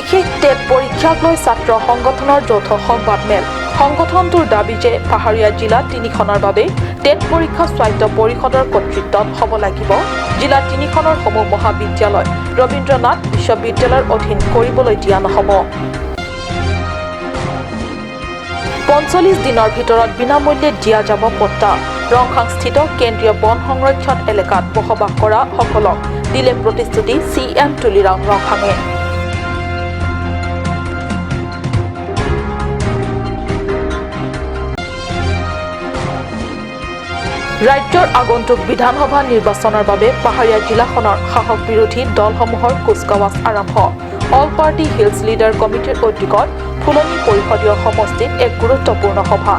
বিশেষ টেট পৰীক্ষাক লৈ ছাত্ৰ সংগঠনৰ যৌথ সংবাদমেল। সংগঠনটোৰ দাবী যে পাহাৰীয়া জিলা তিনিখনৰ বাবে টেট পৰীক্ষা স্বায়ত্ত পৰিষদৰ কৰ্তৃত্বত হ'ব লাগিব। জিলা তিনিখনৰ সমূহ মহাবিদ্যালয় ৰবীন্দ্ৰনাথ বিশ্ববিদ্যালয়ৰ অধীন কৰিবলৈ দিয়া নহ'ব। 45 দিনৰ ভিতৰত বিনামূল্যে দিয়া যাব পট্টা। ৰংখাংস্থিত কেন্দ্ৰীয় বন সংৰক্ষণ এলেকাত বসবাস কৰা সকলক দিলে প্ৰতিশ্ৰুতি চি এম তুলিৰাম ৰংহাঙে। ৰাজ্যৰ আগন্তুক বিধানসভা নিৰ্বাচনৰ বাবে পাহাৰীয়া জিলাখনৰ শাসক বিৰোধী দলসমূহৰ কুচকাৱাজ আৰম্ভ। অল পাৰ্টি হিলছ লিডাৰ কমিটিৰ উদ্যোগত ফুলনি পৰিষদীয় সমষ্টিত এক গুৰুত্বপূৰ্ণ সভা।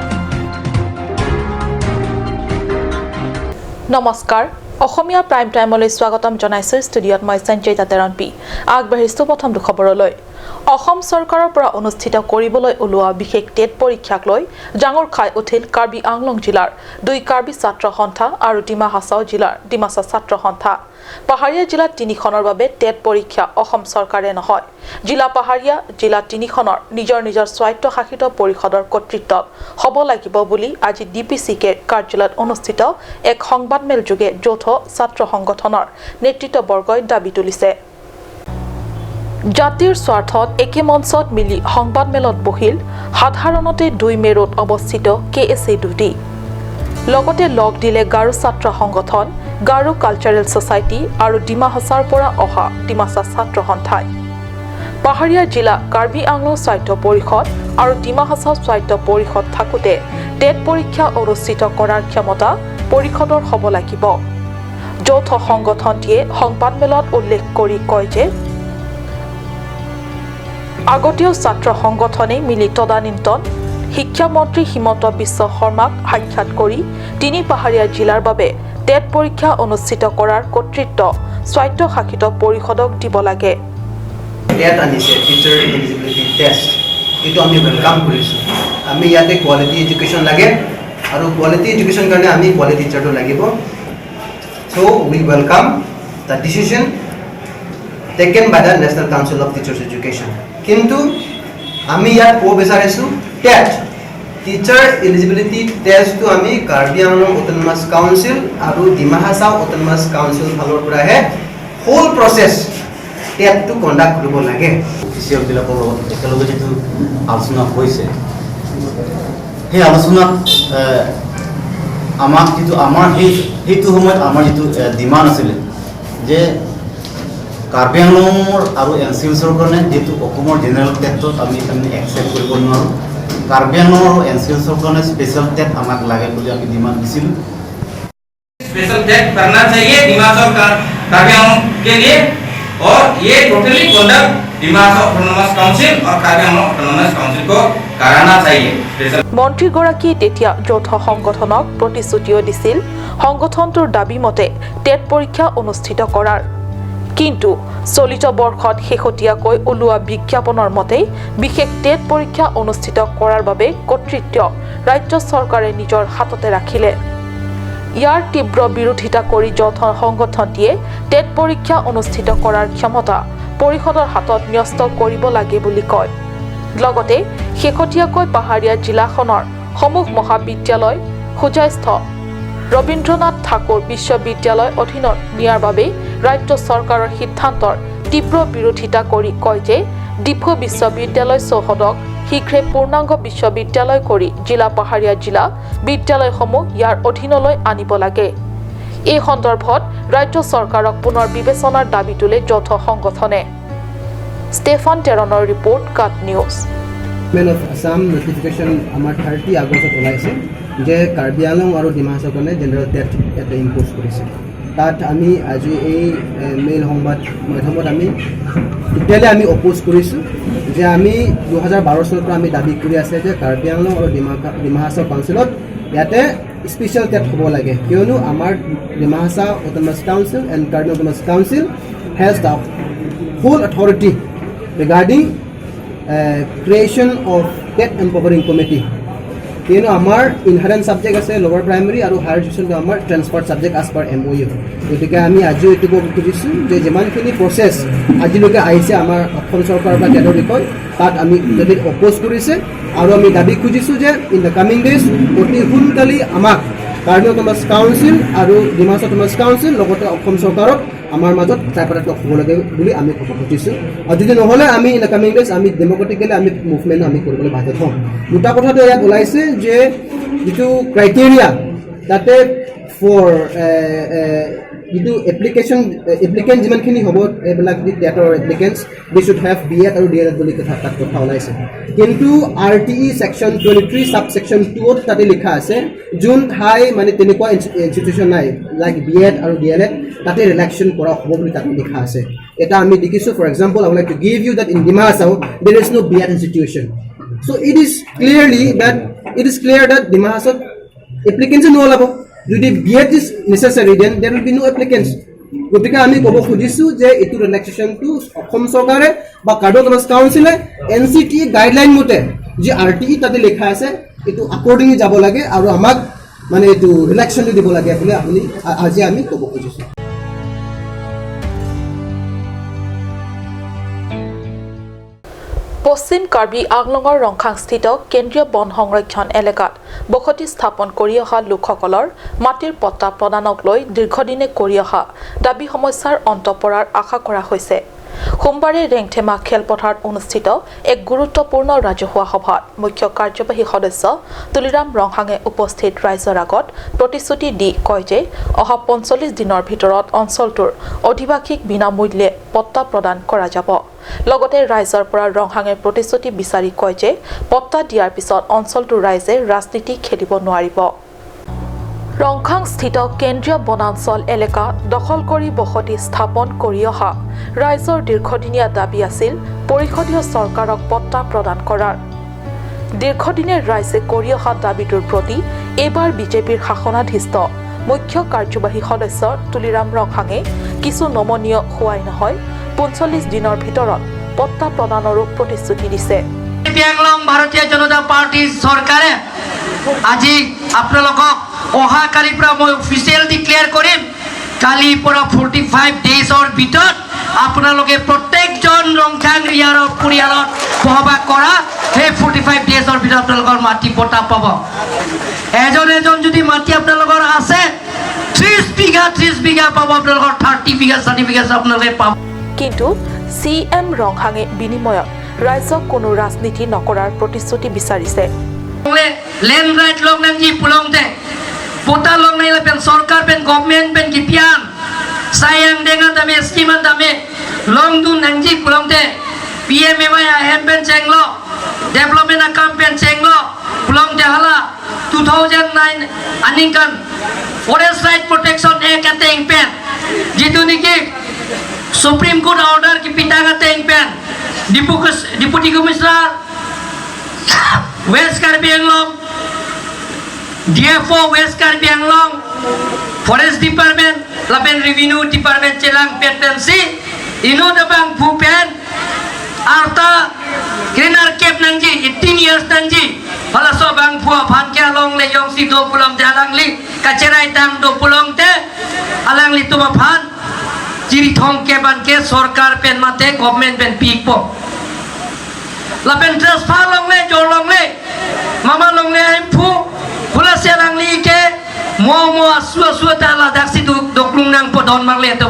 নমস্কাৰ, অসমীয়া প্ৰাইম টাইমলৈ স্বাগতম জনাইছোঁ। ষ্টুডিঅ'ত মই সঞ্জয়িতা তেৰণপি। আগবাঢ়িছোঁ প্ৰথমটো খবৰলৈ। অসম চৰকাৰৰ পৰা অনুষ্ঠিত কৰিবলৈ ওলোৱা বিশেষ টেট পৰীক্ষাক লৈ জাঙুৰ খাই উঠিল কাৰ্বি আংলং জিলাৰ দুই কাৰ্বি ছাত্ৰ সন্থা আৰু ডিমা হাছাও জিলাৰ ডিমাচা ছাত্ৰ সন্থা। পাহাৰীয়া জিলা তিনিখনৰ বাবে টেট পৰীক্ষা অসম চৰকাৰে নহয়, জিলা পাহাৰীয়া জিলা তিনিখনৰ নিজৰ নিজৰ স্বায়ত্তশাসিত পৰিষদৰ কৰ্তৃত্বত হ'ব লাগিব বুলি আজি ডি পি চি কেৰ কাৰ্যালয়ত অনুষ্ঠিত এক সংবাদমেলযোগে যৌথ ছাত্ৰ সংগঠনৰ নেতৃত্ববৰ্গই দাবী তুলিছে। জাতিৰ স্বাৰ্থত একে মঞ্চত মিলি সংবাদমেলত বহিল সাধাৰণতে দুই মেৰুত অৱস্থিত কে এছ এ দুটি। লগতে লগ দিলে গাৰো ছাত্ৰ সংগঠন, গাৰো কালচাৰেল ছ'চাইটি আৰু ডিমা হাছাওৰ পৰা অহা ডিমাচা ছাত্ৰ সন্থাই। পাহাৰীয়া জিলা কাৰ্বি আংলং স্বায়ত্ত পৰিষদ আৰু ডিমা হাছাও স্বায়ত্ত পৰিষদ থাকোঁতে টেট পৰীক্ষা অনুষ্ঠিত কৰাৰ ক্ষমতা পৰিষদৰ হ'ব লাগিব। যৌথ সংগঠনটিয়ে সংবাদমেলত উল্লেখ কৰি কয় যে আগতেও ছাত্ৰ সংগঠনে মিলি তদানীন্তন শিক্ষামন্ত্ৰী হিমন্ত বিশ্ব শৰ্মাক সাক্ষাৎ কৰি তিনি পাহাৰীয়া জিলাৰ বাবে টেট পৰীক্ষা অনুষ্ঠিত কৰাৰ কৰ্তৃত্ব স্বায়ত্তশাসিত পৰিষদক দিব লাগে। টেট আনিছে, টিচাৰ এলিজিবিলিটি টেষ্ট, এইটো আমি welcome কৰিছোঁ। আমি ইয়াতে কোৱালিটি এডুকেশ্যন লাগে আৰু কোৱালিটি এডুকেশ্যন কাৰণে আমি কোৱালিটি টিচাৰটো লাগিব। So we welcome the decision taken by the National Council of Teachers Education. কিন্তু আমি ইয়াত ক'ব বিচাৰিছোঁ, টেট, টিচাৰ এলিজিবিলিটি টেষ্টটো আমি কাৰ্বি আংলং অট'নমাছ কাউন্সিল আৰু ডিমা হাছাও অট'নমাছ কাউন্সিল ফালৰ পৰাহে হোল প্ৰচেছ টেটটো কণ্ডাক্ট কৰিব লাগে। অফিচিয়েলবিলাকৰ লগত একেলগে যিটো আলোচনা হৈছে, সেই আলোচনাত আমাক যিটো আমাৰ সেইটো সময়ত আমাৰ যিটো ডিমাণ্ড আছিলে যে কাৰ্বি আংলঙৰ আৰু এন চি এলছৰ কাৰণে যিটো অসমৰ জেনেৰেল টেটত আমি তাৰমানে একচেপ্ট কৰিব নোৱাৰোঁ, কাৰ্বি আংলং আৰু এন চি এলছৰ কাৰণে স্পেচিয়েল টেট আমাক লাগে বুলি আমি ডিমাণ্ড দিছিলোঁ। स्पेशल टेट करना चाहिए डिमासा और कार्बी आंगलोंग के लिए और ये totally conduct Dimasa autonomous council और कार्बी आंगलोंग ऑटोनोमस काउंसिल को कराना चाहिए स्पेशल। মন্ত্ৰীগৰাকীয়ে তেতিয়া যৌথ সংগঠনক প্ৰতিশ্ৰুতিও দিছিল সংগঠনটোৰ দাবী মতে টেট পৰীক্ষা অনুষ্ঠিত কৰাৰ। কিন্তু চলিত বৰ্ষত শেহতীয়াকৈ ওলোৱা বিজ্ঞাপনৰ মতে বিশেষ টেট পৰীক্ষা অনুষ্ঠিত কৰাৰ বাবে কৰ্তৃত্ব ৰাজ্য চৰকাৰে নিজৰ হাততে ৰাখিলে। ইয়াৰ তীব্ৰ বিৰোধিতা কৰি যৌথ সংগঠনটিয়ে টেট পৰীক্ষা অনুষ্ঠিত কৰাৰ ক্ষমতা পৰিষদৰ হাতত ন্যস্ত কৰিব লাগে বুলি কয়। লগতে শেহতীয়াকৈ পাহাৰীয়া জিলাখনৰ সমূহ মহাবিদ্যালয় হোজাইস্থ ৰবীন্দ্ৰনাথ ঠাকুৰ বিশ্ববিদ্যালয় অধীনত নিয়াৰ বাবে ৰাজ্য চৰকাৰৰ সিদ্ধান্তৰ তীব্ৰ বিৰোধিতা কৰি কয় যে ডিফু বিশ্ববিদ্যালয় চৌহদক শীঘ্ৰে পূৰ্ণাংগ বিশ্ববিদ্যালয় কৰি জিলা পাহাৰীয়া জিলা বিদ্যালয়সমূহ ইয়াৰ অধীনলৈ আনিব লাগে। এই সন্দৰ্ভত ৰাজ্য চৰকাৰক পুনৰ বিবেচনাৰ দাবী তোলে যৌথ সংগঠনে। ষ্টেফান টেৰণৰ report, cut news. Government of Assam notification আমাৰ 30 আগষ্টত ওলাইছে যে কাৰ্বি আংলং আৰু ডিমা হাছাওৰ কাৰণে জেনেৰেল টেট ইয়াতে ইম্প'জ কৰিছে। তাত আমি আজি এই মেইল সংবাদ মাধ্যমত আমি টোটেলি আমি অপ'জ কৰিছোঁ যে আমি 2012 চনৰ পৰা আমি দাবী কৰি আছে যে কাৰ্বি আংলং আৰু ডিমা হাছাও কাউন্সিলত ইয়াতে স্পেচিয়েল টেট হ'ব লাগে, কিয়নো আমাৰ Dima Hasao Autonomous Council and Karbi Autonomous Council has the whole authority regarding creation of TET empowering committee. কিয়নো আমাৰ ইনহাৰেণ্ট ছাবজেক্ট আছে লৱাৰ প্ৰাইমেৰী আৰু হায়াৰ এডুকেশ্যনটো আমাৰ transfer subject as per MOU। গতিকে আমি আজিও এইটো ক'ব খুজিছোঁ যে যিমানখিনি প্ৰচেছ আজিলৈকে আহিছে আমাৰ অসম চৰকাৰৰ বা টেটৰ বিষয়, তাত আমি যদি অপ'জ কৰিছে আৰু আমি দাবী খুজিছোঁ যে ইন the coming days অতি সোনকালে আমাক কাৰ্বি অট'নমাছ কাউন্সিল আৰু ডিমাচা অট'নমাছ কাউন্সিল, লগতে অসম চৰকাৰক আমাৰ মাজত ট্ৰাইপাৰ্টাইট হ'ব লাগে বুলি আমি ক'ব খুজিছোঁ। আৰু যদি নহ'লে আমি ইন the coming days আমি ডেম'ক্ৰেটিকেলি আমি মুভমেণ্ট আমি কৰিবলৈ বাধ্য হ'ম। দুটা কথাটো ইয়াত ওলাইছে যে যিটো ক্ৰাইটেৰিয়া তাতে ফৰ যিটো এপ্লিকেশ্যন, এপ্লিকেণ্ট যিমানখিনি হ'ব, এইবিলাক যি টেটৰ applicants, they should have B.Ed আৰু ডি এল এড বুলি কথা তাত কথা ওলাইছে। কিন্তু RTE section 23 sub section 2ত তাতে লিখা আছে, যোন ঠাই মানে তেনেকুৱা ইনষ্টিটিউশ্যন নাই, লাইক বি এড আৰু ডি এল এড, তাতে ৰিলেক্সন কৰা হ'ব বুলি তাতে লিখা আছে। এটা আমি দেখিছোঁ, for example, I like to give you that in Dima Hasao there is no B.Ed institution. So it is clear that Dima হাছাওত এপ্লিকেঞ্চে নোলাব। যদি B.Ed is necessary, then there will be no applicants. গতিকে আমি ক'ব খুজিছোঁ যে এইটো ৰিলেক্সেশ্যনটো অসম চৰকাৰে বা কাৰ্বি অট'নমাছ কাউন্সিলে এনচিটি গাইডলাইন মতে যি আৰটিই তাতে লিখা আছে, এইটো আকৰ্ডিংলি যাব লাগে আৰু আমাক মানে এইটো ৰিলেক্সেশ্যনটো দিব লাগে বুলি আপুনি আজি আমি ক'ব খুজিছোঁ। পশ্চিম কাৰ্বি আংলঙৰ ৰংখাংস্থিত কেন্দ্ৰীয় বন সংৰক্ষণ এলেকাত বসতি স্থাপন কৰি অহা লোকসকলৰ মাটিৰ পট্টা প্ৰদানক লৈ দীৰ্ঘদিনে কৰি অহা দাবী সমস্যাৰ অন্ত পৰাৰ আশা কৰা হৈছে। সোমবাৰে ৰেংথেমা খেলপথাৰত অনুষ্ঠিত এক গুৰুত্বপূৰ্ণ ৰাজহুৱা সভাত মুখ্য কাৰ্যবাহী সদস্য তুলিৰাম ৰংহাঙে উপস্থিত ৰাইজৰ আগত প্ৰতিশ্ৰুতি দি কয় যে অহা 45 দিনৰ ভিতৰত অঞ্চলটোৰ অধিবাসীক বিনামূল্যে পট্টা প্ৰদান কৰা যাব। লগতে ৰাইজৰ পৰা ৰংহাঙে প্ৰতিশ্ৰুতি বিচাৰি কয় যে পট্টা দিয়াৰ পিছত অঞ্চলটোৰ ৰাইজে ৰাজনীতি খেলিব নোৱাৰিব। ৰংখাংস্থিত কেন্দ্ৰীয় বনাঞ্চল এলেকা দখল কৰি বসতি স্থাপন কৰি অহা ৰাইজৰ দীৰ্ঘদিনীয়া দাবী আছিল পৰিষদীয় চৰকাৰক পট্টা প্ৰদান কৰাৰ। দীৰ্ঘদিনে ৰাইজে কৰি অহা দাবীটোৰ প্ৰতি এইবাৰ বিজেপিৰ শাসনাধীষ্ঠ মুখ্য কাৰ্যবাহী সদস্য তুলিৰাম ৰংহাঙে কিছু নমনীয় হোৱাই নহয়, 45 দিনৰ ভিতৰত পট্টা প্ৰদানৰো প্ৰতিশ্ৰুতি দিছে। কাৰ্বি আংলং ভাৰতীয় জনতা পাৰ্টীৰ চৰকাৰে আজি আপোনালোকক অহাকালিৰ পৰা মই অফিচিয়েল ডিক্লেয়াৰ কৰিম। কালিৰ পৰা 45 ডেইজৰ ভিতৰত আপোনালোকে প্ৰত্যেকজন ৰংখাং ৰিয়াৰৰ পৰিয়ালত বসবাস কৰা সেই 45 ডেইজৰ ভিতৰত আপোনালোকৰ মাটি পট্টা পাব। এজন এজন যদি মাটি আপোনালোকৰ আছে, 30 বিঘা, 30 বিঘা পাব। আপোনালোকৰ 30 বিঘা, 30 বিঘা আপোনালোকে পাব। কিন্তু চি এম ৰংহাঙে বিনিময়ত ৰাইজক কোনো ৰাজনীতি নকৰাৰ প্ৰতিশ্ৰুতি বিচাৰিছে। Land right long nang ji pulong te pota long nai la pen sarkar pen government pen ki pian sayang dengan dame scheme dame long du nang ji pulong te PMAY am pen chenglo, development account pen chenglo pulong te hala 2009 aning kan forest right protection act ateng pen jitu niki supreme court order ki pita ka teng pen deputy commissioner West Karbi Anglong, DFO West Karbi Anglong, Forest Department, Lapen Revenue Department Chelang Petensi, Ino Dabang Phupen, Arta Greener Cap Nangji, 18 years Nangji, Halaso Bang Phua Phan Kya Long Le Yong Si Do Pulong Te Alang Li, Kacherai Tang Do Pulong Te, Alang Li Tuma Phan, Jiri Thong Ke Ban Ke Sarkar Pen Mate, Government Pen Pik Po। Lapen transfer long le jor long le mama long le hem phu khula se lang li ke mo mo asu asu ta la dak si du doklung nang po don mang le to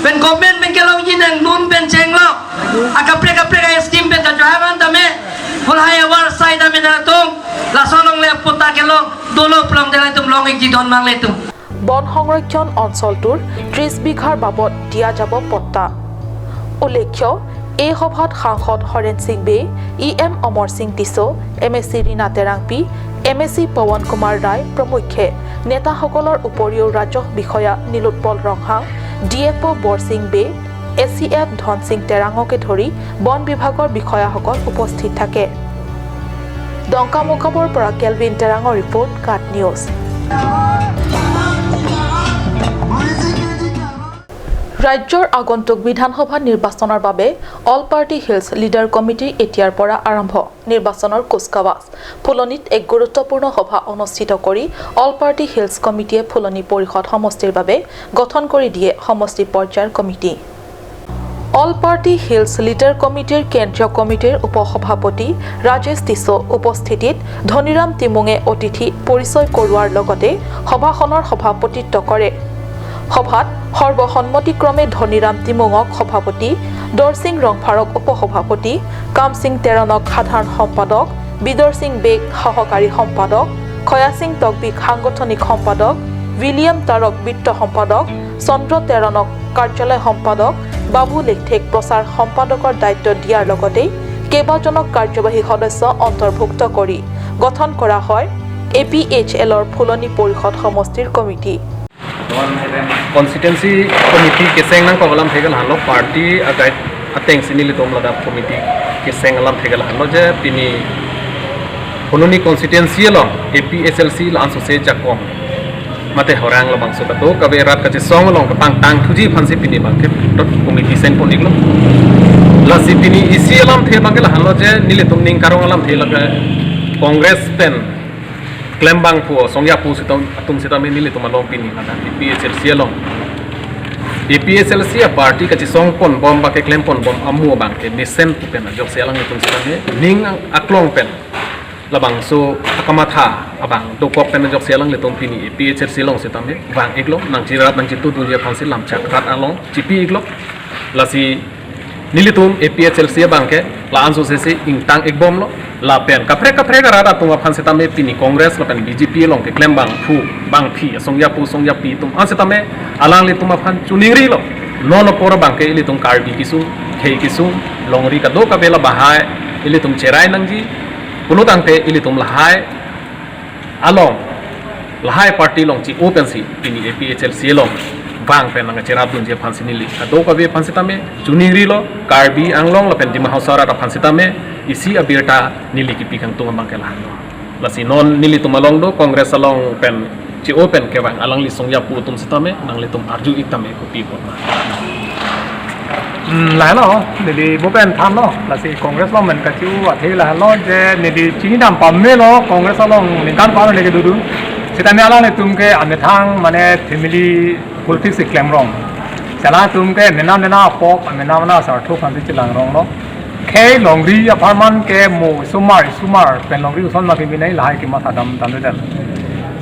pen government pen ke long yin nang nun pen cheng lo akapre kapre ka scheme pen ta johan ta me khul hai awar sai da me na tung la so long le pota ke long dolo plong de la tum long ek ji don mang le tum। বন সংৰক্ষণ অঞ্চলটোৰ 30 বিঘাৰ বাবদ দিয়া যাব পট্টা। উল্লেখ্য, এই সভাত সাংসদ হৰেণ সিং বে, ই এম অমৰ Singh tissue, M S C Rina Terangpi, M S C Pawan Kumar Roy প্ৰমুখ্যে নেতাসকলৰ উপৰিও ৰাজহ বিষয়া Nilotpal Ronghang, D F O' Borsing Bey, A C F Dhansing তেৰাঙকে ধৰি বন বিভাগৰ বিষয়াসকল উপস্থিত থাকে। ডংকামোকামৰ পৰা কেলভিন তেৰাঙৰ ৰিপৰ্ট, কাট নিউজ। ৰাজ্যৰ আগন্তুক বিধানসভা নিৰ্বাচনৰ বাবে অল পাৰ্টি হিলছ লিডাৰ কমিটিৰ এতিয়াৰ পৰা আৰম্ভ নিৰ্বাচনৰ কুচকাৱাজ। ফুলনিত এক গুৰুত্বপূৰ্ণ সভা অনুষ্ঠিত কৰি অল পাৰ্টি হিলছ কমিটিয়ে ফুলনি পৰিষদ সমষ্টিৰ বাবে গঠন কৰি দিয়ে সমষ্টি পৰ্যায়ৰ committee. All party hills leader কমিটিৰ কেন্দ্ৰীয় কমিটিৰ উপসভাপতি ৰাজেশ টিছো উপস্থিতিত ধনীৰাম তিমুঙে অতিথি পৰিচয় কৰোৱাৰ লগতে সভাখনৰ সভাপতিত্ব কৰে। সভাত সৰ্বসন্মতিক্ৰমে ধনীৰাম তিমুঙক সভাপতি, দৰসিং ৰংফাৰক উপসভাপতি, কামসিং তেৰণক সাধাৰণ সম্পাদক, বিদৰ সিং বেগ সহকাৰী সম্পাদক, খয়াসিং তকবিক সাংগঠনিক সম্পাদক, উইলিয়াম তাৰক বিত্ত সম্পাদক, চন্দ্ৰ তেৰণক কাৰ্যালয় সম্পাদক, বাবু লেখথেক প্ৰচাৰ সম্পাদকৰ দায়িত্ব দিয়াৰ লগতে কেইবাজনক কাৰ্যবাহী সদস্য অন্তৰ্ভুক্ত কৰি গঠন কৰা হয় এ পি এইচ এলৰ ফুলনি পৰিষদ সমষ্টিৰ committee. Constituency committee keseng nang kogalam thegal hanlo party agai ateng sini litom lada committee keseng alam thegal hanlo je pini hononi constituency along APSLC lan so se jakom mate horang lo bangso to kabe rat ka song long ka pang tang thuji phansi pini bangke dot committee sen ponik lo la si pini isi alam the bangke la hanlo je nile tum ning karong alam the la Congress pen klembang pu songya pu sitom atum sitam nile tum along pini la APSLC along APSLC a party ka chi song pon bom ba ke klem pon bom amu bang ke nisen pu pen jok se alang tum sitam ning aklong pen labang so akamatha abang do kop pen jok se alang le tum pini APSLC long sitam wang eklo nang chi rat nang chi tu tu je phansi lam chak rat along chipi eklo lasi nilitum APSLC bang ke la anso se se ingtang ek bom lo la pen kapre kapre ga rada tuma phansi tame pini Congress la pen BJP long ke klem bang phu bang phi songya pu songya pi tum anse tame alang le tuma phan chuning ri lo no no por bang ke ili tum karbi kisu khei kisu longri ka do ka bela bahai ili tum cherai nangji pulo tangte ili tum lahai along lahai party long chi open si pini APHLC long bang pen nang chera dun je phansi nili ka do ka be phansi tame chuning ri lo karbi anglong la pen dima hausara ta phansi tame isi abirta nili ki pikang tunga bang ke lah lasi non nili tumalong do Congress along pen chi open ke bang alang li songya pu tum sitame nang li tum arju itame ko pi pot na 来了哦，你的不变谈咯，那是 Congress 咯，们个就话题来咯，这你的经常办咩咯，Congress 咯，你干办那个嘟嘟，现在咩咯，你तुमके আমি থাং মানে family politics claim রং, চালা তুমকে মেনা মেনা পক মেনা মেনা Sarth fancy চিলাং রং লো, খে লংরি আফারমান কে মো সুমার সুমার PAN লংরি উসন মাকি বিনাই লাহাই কি মাথা দাম দাম then.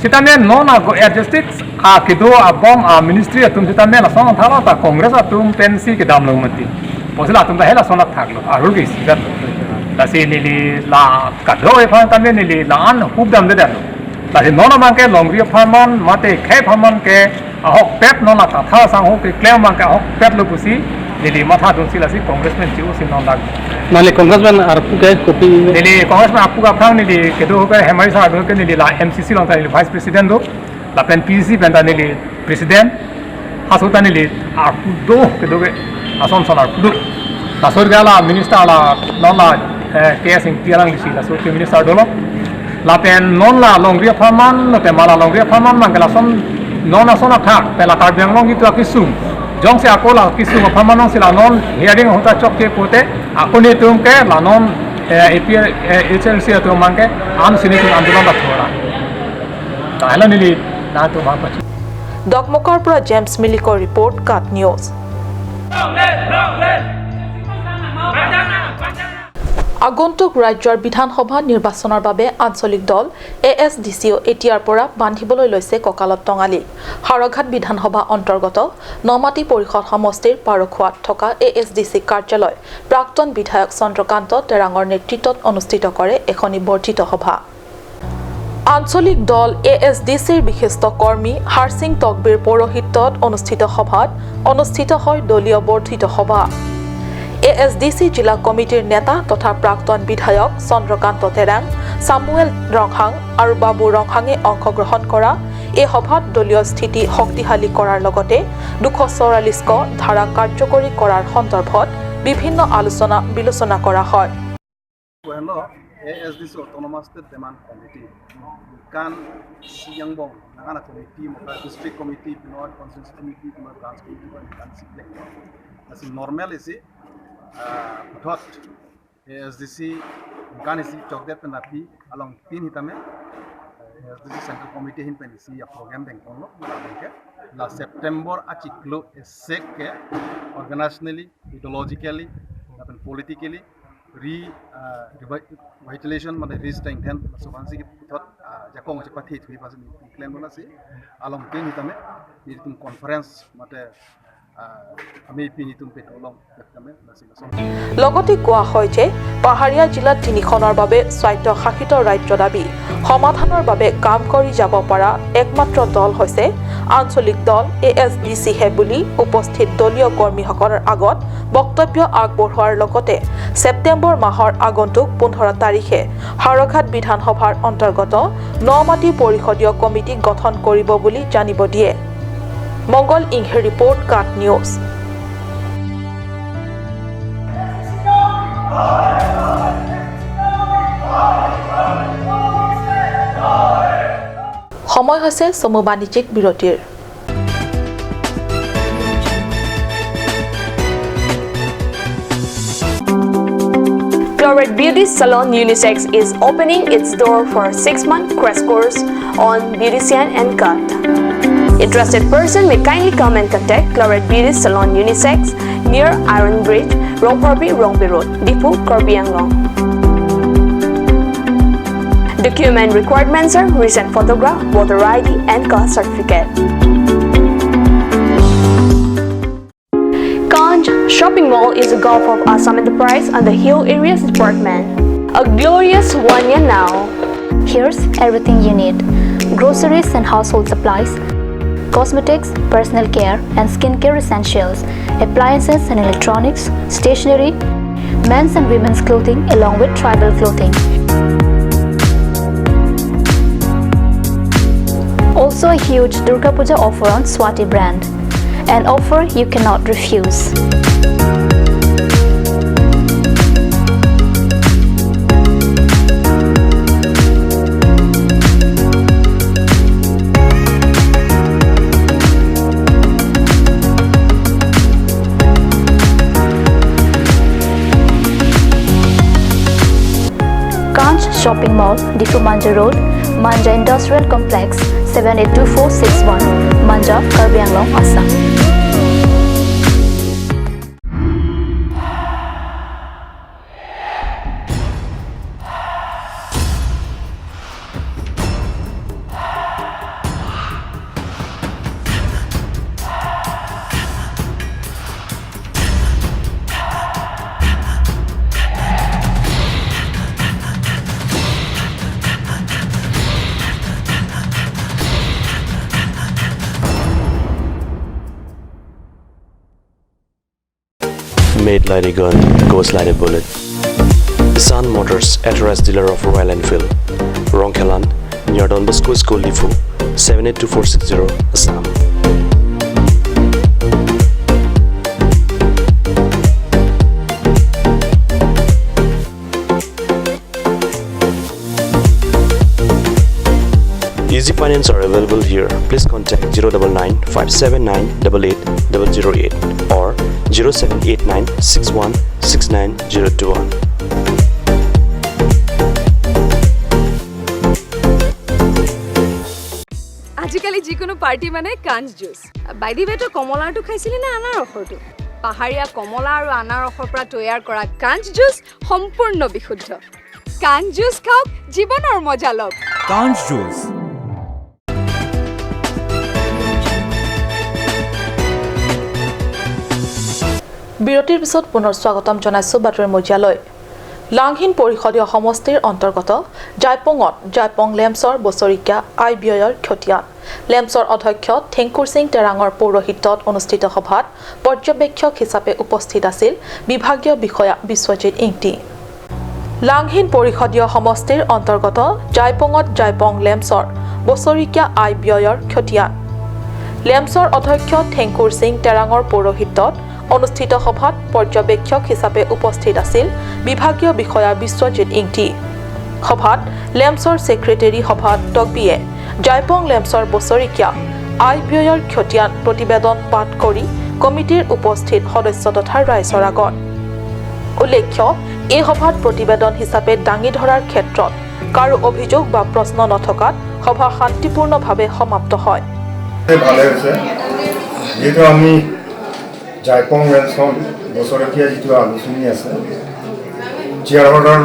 Sitame non a adjusted a kido a bom a ministry atum sitame la song thalo ta Congress atum pensi ke dam lo mati posila atum ta hela sona thaklo arul ge sigat la si nili la kadho e phan tame nili la an hub dam de la si non man ke longri pharman mate khe pharman ke a hok pet non la tha sang ho ke klem man ke hok pet lo pusi nili matha dun si la si congressman chiu si non lag nale congressman arpu ke copy nili congressman apu ka phang nili kedo ho ke hemari sa do ke nili la MCC long ta nili vice president do la pen PCC pen ta nili president haso ta nili arpu do kedo ke asom son arpu do la sor ga la minister la non la KS ing tialang lisi la sor ke minister do lo la pen non la longria pharman no te mala longria pharman man ke la son non ason thak pe la karbiang long itu akisum jong se ako la kisum pharman se la non hearing hota chok ke pote akone tum ke la non APHLC tum man ke am sini tum আন্দোলন বা থোড়া তাহলে নিলি না তো মা পাছি। দকমকৰ পৰা James মিলিকৰ report, cut news. আগন্তুক ৰাজ্যৰ বিধানসভা নিৰ্বাচনৰ বাবে আঞ্চলিক দল এ এছ ডি চিও এতিয়াৰ পৰা বান্ধিবলৈ লৈছে কঁকালত টঙালি। হাওৰাঘাট বিধানসভা অন্তৰ্গত নমাটি পৰিষদ সমষ্টিৰ পাৰখোৱাত থকা এ এছ ডি চি কাৰ্যালয় প্ৰাক্তন বিধায়ক চন্দ্ৰকান্ত তেৰাঙৰ নেতৃত্বত অনুষ্ঠিত কৰে এখনি বৰ্ধিত সভা। আঞ্চলিক দল এ এছ ডি চিৰ বিশিষ্ট কৰ্মী হাৰসিং তকবীৰ পৌৰোহিত্যত অনুষ্ঠিত সভাত অনুষ্ঠিত হয় দলীয় বৰ্ধিত সভা। এ এছ ডি চি জিলা কমিটিৰ নেতা তথা প্ৰাক্তন বিধায়ক চন্দ্ৰকান্ত তেৰাং, চামুৱেল ৰংহাং আৰু বাবু ৰংহাঙে অংশগ্ৰহণ কৰা এই সভাত দলীয় স্থিতি শক্তিশালী কৰাৰ লগতে 244 ক ধাৰা কাৰ্যকৰী কৰাৰ সন্দৰ্ভত বিভিন্ন আলোচনা বিলোচনা কৰা হয়। ASDC Autonomous State Demand Committee kan siyangbong nangana committee moka district committee pinot constituency committee pinot branch committee kan select asi normal isi puthot ASDC kan isi chokde penapi along tin hitame ASDC Central Committee hin pen isi ya program beng lo ke la September achiklo esek ke organizationally, ideologically and politically revitalization mane re-strengthen sobansi ke puthot jakong chapati thui pasin claim bona si along tin hitame nitum conference mate আমি পিনিতুম পেটলং দেখতামে লগতে কোৱা হয় যে পাহাৰীয়া জিলা তিনিখনৰ বাবে স্বায়ত্তশাসিত ৰাজ্য দাবী সমাধানৰ বাবে কাম কৰি যাব পৰা একমাত্ৰ দল হৈছে আঞ্চলিক দল ASDC হে বুলি উপস্থিত দলীয় কৰ্মীসকলৰ আগত বক্তব্য আগবঢ়োৱাৰ লগতে ছেপ্টেম্বৰ মাহৰ আগন্তুক 15 তাৰিখে হাওৰাঘাট বিধানসভাৰ অন্তৰ্গত নমাটি পৰিষদীয় কমিটি গঠন কৰিব বুলি জানিব দিয়ে। Mongol Inghe report, Kat News. সময় হৈছে চমু বাণিজ্যিক বিৰতিৰ। Chloride Beauty Salon Unisex is opening its door for 6-month crash course on beautician and cut. Interested person may kindly come and contact Chloride Beauty Salon Unisex near Iron Bridge, Rongparbi, Rongbi Road, Diphu, Karbi Anglong. Document requirements are recent photograph, voter ID and caste certificate. Kanj Shopping Mall is a Gulf of Assam Enterprise and the Hill Areas Department. A glorious 1 year now. Here's everything you need. Groceries and household supplies, cosmetics, personal care and skincare essentials, appliances and electronics, stationery, men's and women's clothing along with tribal clothing. Also a huge Durga Puja offer on Swati brand, an offer you cannot refuse. Kanch Shopping Mall, Diphu Manja Road, Manja Industrial Complex, 782461, Manja, Karbi Anglong, Assam. Made like a gun, goes like a bullet. Sun Motors, authorized dealer of Royal Enfield, Rongkhelan, near Don Bosco School, Diphu, 782460, Assam. Easy finance are available here. Please contact 099 579 88 008 or 0789 61 69 021. আজিকালি যিকোনো party মানে কাঞ্চ juice. By the ৱে, তই কমলাৰটো খাইছিলি নে আনাৰসৰটো? পাহাৰীয়া কমলা আৰু আনাৰসৰ পৰা তৈয়াৰ কৰা কাঞ্চ জুচ সম্পূৰ্ণ বিশুদ্ধ। কাঞ্চ জুচ খাওক, জীৱনৰ মজা লওক। কাঞ্চ জুচ। বিৰতিৰ পিছত পুনৰ স্বাগতম জনাইছো বাতৰি মজিয়ালৈ। লাংহিন পৰিষদীয় সমষ্টিৰ অন্তৰ্গত জাইপঙত জাইপং লেম্পছৰ বছৰেকীয়া আয় ব্যয়ৰ খতিয়ান। লেম্পছৰ অধ্যক্ষ থেংকুৰ সিং টেৰাঙৰ পৌৰোহিত্যত অনুষ্ঠিত সভাত পৰ্যবেক্ষক হিচাপে উপস্থিত আছিল বিভাগীয় বিষয়া বিশ্বজিৎ ইংটি। লাংহিন পৰিষদীয় সমষ্টিৰ অন্তৰ্গত জাইপঙত জাইপং লেম্পছৰ বছৰেকীয়া আয় ব্যয়ৰ খতিয়ান। লেম্পছৰ অধ্যক্ষ থেংকুৰ সিং টেৰাঙৰ পৌৰোহিত্যত অনুষ্ঠিত সভাত পৰ্যবেক্ষক হিচাপে উপস্থিত আছিল বিভাগীয় বিষয়া বিশ্বজিৎ ইংটি। সভাত লেমছৰ ছেক্ৰেটেৰী সভাত টকবিয়ে জাইপং লেমছৰ বছৰেকীয়া আয় ব্যয়ৰ খতিয়ান প্ৰতিবেদন পাঠ কৰি কমিটিৰ উপস্থিত সদস্য তথা ৰাইজৰ আগত। উল্লেখ্য, এই সভাত প্ৰতিবেদন হিচাপে দাঙি ধৰাৰ ক্ষেত্ৰত কাৰো অভিযোগ বা প্ৰশ্ন নথকাত সভা শান্তিপূৰ্ণভাৱে সমাপ্ত হয়। ভালে হৈছে, যিহেতু আমি জাইপং লেমছৰ বছৰেকীয়া যিটো আলোচনী আছে, চেয়াৰ হোল্ডাৰ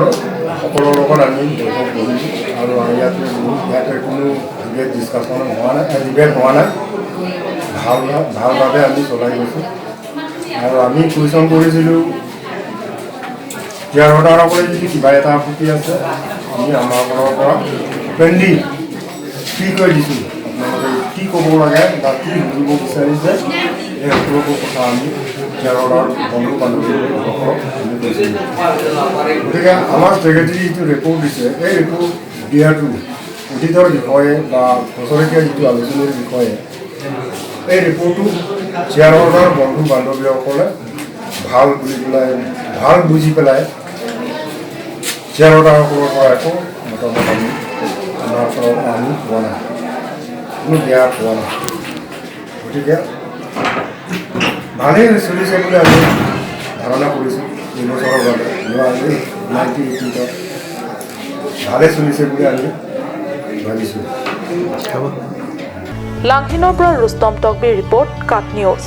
সকলৰ লগত আমি বৈঠক কৰিছোঁ আৰু ইয়াতে কোনো ডিবেট ডিছকাশ্যন হোৱা নাই, ডিবেট হোৱা নাই, ভালভাৱে আমি চলাই গৈছোঁ। আৰু আমি কুৱেশ্যন কৰিছিলোঁ চেয়াৰ হোল্ডাৰসকলে যদি কিবা এটা আপত্তি আছে, আমি আমাৰ ফালৰ পৰা অপেনলি কি কৈ দিছোঁ, আপোনালোকে কি ক'ব লাগে বা কি সুধিব বিচাৰিছে, এই সকলোবোৰ কথা আমি চেয়াৰ হোল্ডাৰ বন্ধু বান্ধৱীসকলক আমি কৈছিলোঁ। গতিকে আমাৰ ছেক্ৰেটেৰী যিটো ৰিপৰ্ট দিছে, এই ৰিপৰ্ট দিয়াটো অতীতৰ বিষয়ে বা বছৰেকীয়া যিটো আলোচনীৰ বিষয়ে, এই ৰিপৰ্টটো চেয়াৰ হোল্ডাৰ বন্ধু বান্ধৱীসকলে ভাল বুলি পেলাই, ভাল বুজি পেলাই চেয়াৰ হোল্ডাৰসকলৰ পৰা একো মতামত আমি আমাৰ ফালৰ পৰা আমি পোৱা নাই, কোনো বেয়া পোৱা নাই। গতিকে ভালেই চলিছে বুলি আমি ধাৰণা কৰিছোঁ। এইবছৰৰ বাবে আমি 1980ত ভালেই চলিছে বুলি আমি ভাবিছোঁ। লাংহিনৰ পৰা ৰুস্তম টকবিৰ ৰিপৰ্ট, কাট নিউজ।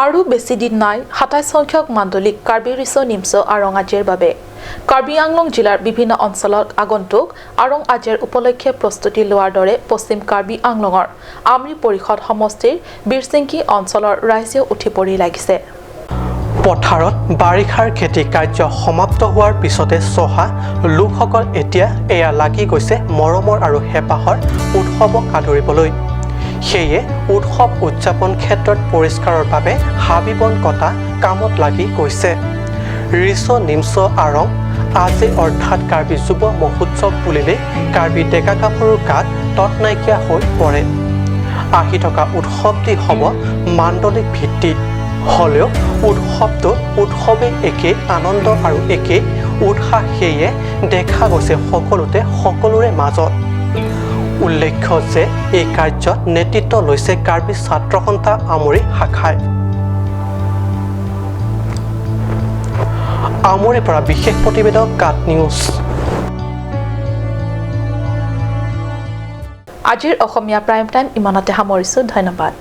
আৰু বেছি দিন নাই 27 সংখ্যক মাণ্ডলিক কাৰ্বি ৰিচ নিমচ আৰং আজিৰ বাবে। কাৰ্বি আংলং জিলাৰ বিভিন্ন অঞ্চলত আগন্তুক আৰং আজিৰ উপলক্ষে প্ৰস্তুতি লোৱাৰ দৰে পশ্চিম কাৰ্বি আংলঙৰ আমৰি পৰিষদ সমষ্টিৰ বীৰচিংকি অঞ্চলৰ ৰাইজেও উঠি পৰি লাগিছে। পথাৰত বাৰিষাৰ খেতি কাৰ্য সমাপ্ত হোৱাৰ পিছতে চহা লোকসকল এতিয়া এয়া লাগি গৈছে মৰমৰ আৰু হেঁপাহৰ উৎসৱক আদৰিবলৈ। সেয়ে উৎসৱ উদযাপন ক্ষেত্ৰত পৰিষ্কাৰৰ বাবে হাবি বন কটা কামত লাগি গৈছে। ৰিচ নিমচ আৰং আজি অৰ্থাৎ কাৰ্বি যুৱ মহোৎসৱ বুলিলেই কাৰ্বি ডেকা গাভৰুৰ গাত তত নাইকিয়া হৈ পৰে। আহি থকা উৎসৱটি হ'ব মাণ্ডলিক ভিত্তিত হ'লেও উৎসৱটো উৎসৱেই একেই আনন্দ আৰু একেই উৎসাহ সেয়ে দেখা গৈছে সকলোতে সকলোৰে মাজত। উল্লেখ্য যে এই কাৰ্যত নেতৃত্ব লৈছে কাৰ্বি ছাত্ৰ সন্থা আমৰি শাখাই। আমৰিৰ পৰা বিশেষ প্ৰতিবেদক, কাট নিউজ। আজিৰ অসমীয়া প্ৰাইম টাইম ইমানতে সামৰিছোঁ। ধন্যবাদ।